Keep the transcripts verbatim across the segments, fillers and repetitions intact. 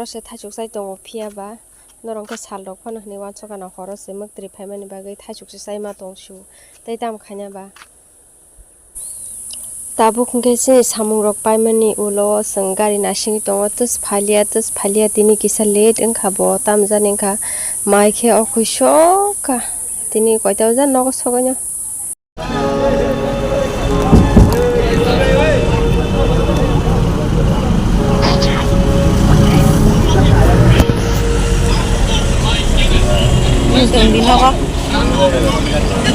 Se thaichuk chai tongo phiya ba norok khe sal rok phano hinwi uansukha na horo se mwktwi phaimani bagwi thaichuk se chai ma tong su tei tamo khaina ba. Tabuk hwnkhe chini samung rok paimani ulo o chwng gari naisingwi tongo, tus phalia, tus phalia, tini kisa late wngkha bo, tamjani wngkha mai khe o kwi sokha, tini koita bajar nogo sogwino. Tongdi nogo.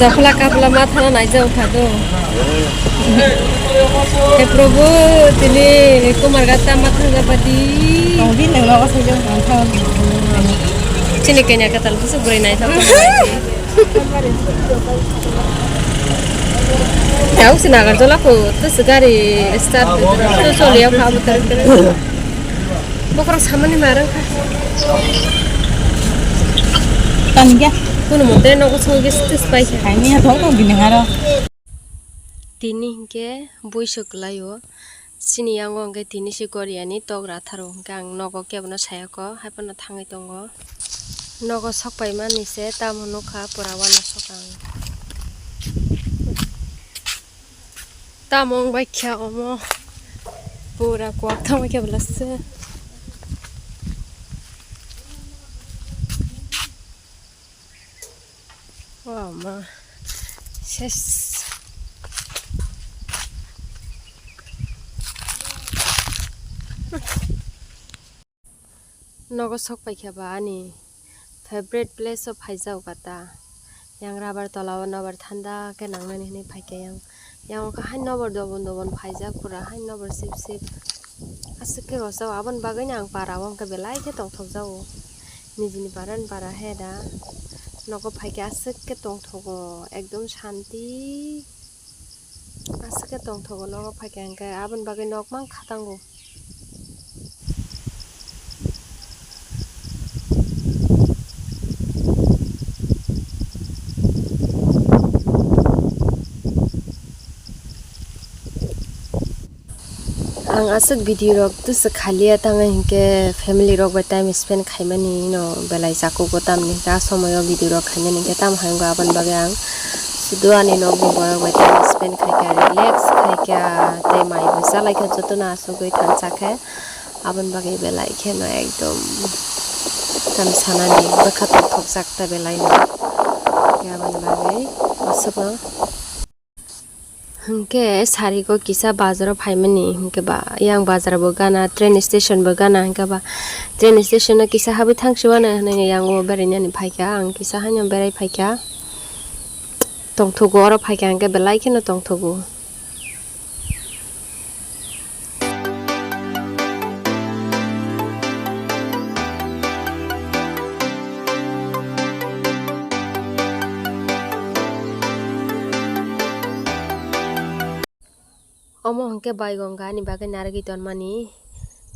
Dokhla kapla mathano naijak kha do. He Prabhu, tini kumar gata mathang jabadi. Tongdi nang nogo saijak mathang. Chini kanya katal busu bwrwi naithok. Tau si Nagarjola ko, to si gari start to choli ya kha butar. Bokhorok samani marang kha. Tangya. Kuno mote nogo sogi stis pai kha. Kaini ha thok thok bini haro. Tini hinkhe buiso kwlaio. Chini yango hinkhe tini se goriani tok ratharo hinkhe ang nogo kebono sayako haiphano thangwi tongo. Nogo sokpaimani se tamo nukha pura uanasok ang. Tamo wng bai kha omo pura kuak thangwi khe belai se. O ma. Ses. Nogo sok paikha ba ani favorite place o phaijak kata. Yang rabar tola o nobar thanda khe nangnani hinwi phaikha yang. Yang o khe hai nobar dobon dobon phaijak pura hai nobar sip sip. Aswk khe rojak aboni bagwi no ang para o wngkha belai khe tongthok jago. Nijini para ni para he da. Nogo phaikhe aswk khe tongthogo ekdom shanti. Aswk khe tongthogo nogo phaikha hwnkhe aboni bagwi nok mang kha tango. Ang aswk video rok twswk khaliya tangwi hinkhe family rok bai time spend khaimani no belai chakugo tamni hinkhe a somoyo video rok khaimani hinkhe tamo hai wngkha aboni bagwi ang sudu ani nokni borok bai time spend khaikha, relax khaikha tei mai bo chalaikha jotono achugwi thansa khe aboni bagwi belai kheno ekdom tam sanani bwkha tongthokjak ta belai no aboni bagwi aswkno. Hinkhe sariko kisa bazaro phaimani hinkhe ba yang bazar bo gana train station bo gana hinkhe ba train station o kisa habwi thangsiwano hinwi yango berainani phaikha ang kisa haino berai phaikha tongthogo oro phaikha hinkhe belai kheno tongthogo. Omo hinkhe baigonga ani bagwi narwgwi tonmani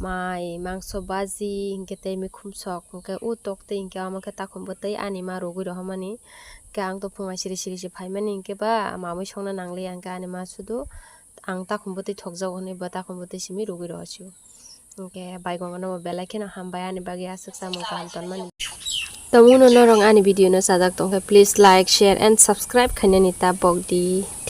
mai mangso baji hinkhe tei mikhum sok hinkhe o tok twi hinkhe omo khe takhum bwtwi ani ma rwgwi rohormani hinkhe ang to phunga siri siri se phaimani hinkhe ba mamwi songna nangliya hinkhe ani ma sudu ang takhum bwtwi thokjago hinwi bo takhum bwtwi simi rwgwi rohorsi o. Hinkhe baigonga no belai kheno hambai ani bagwi aswk samung kaham tonmani. Tamo uno norok ani video no chajak tongkhe please like, share and subscribe khainani ta bokdi.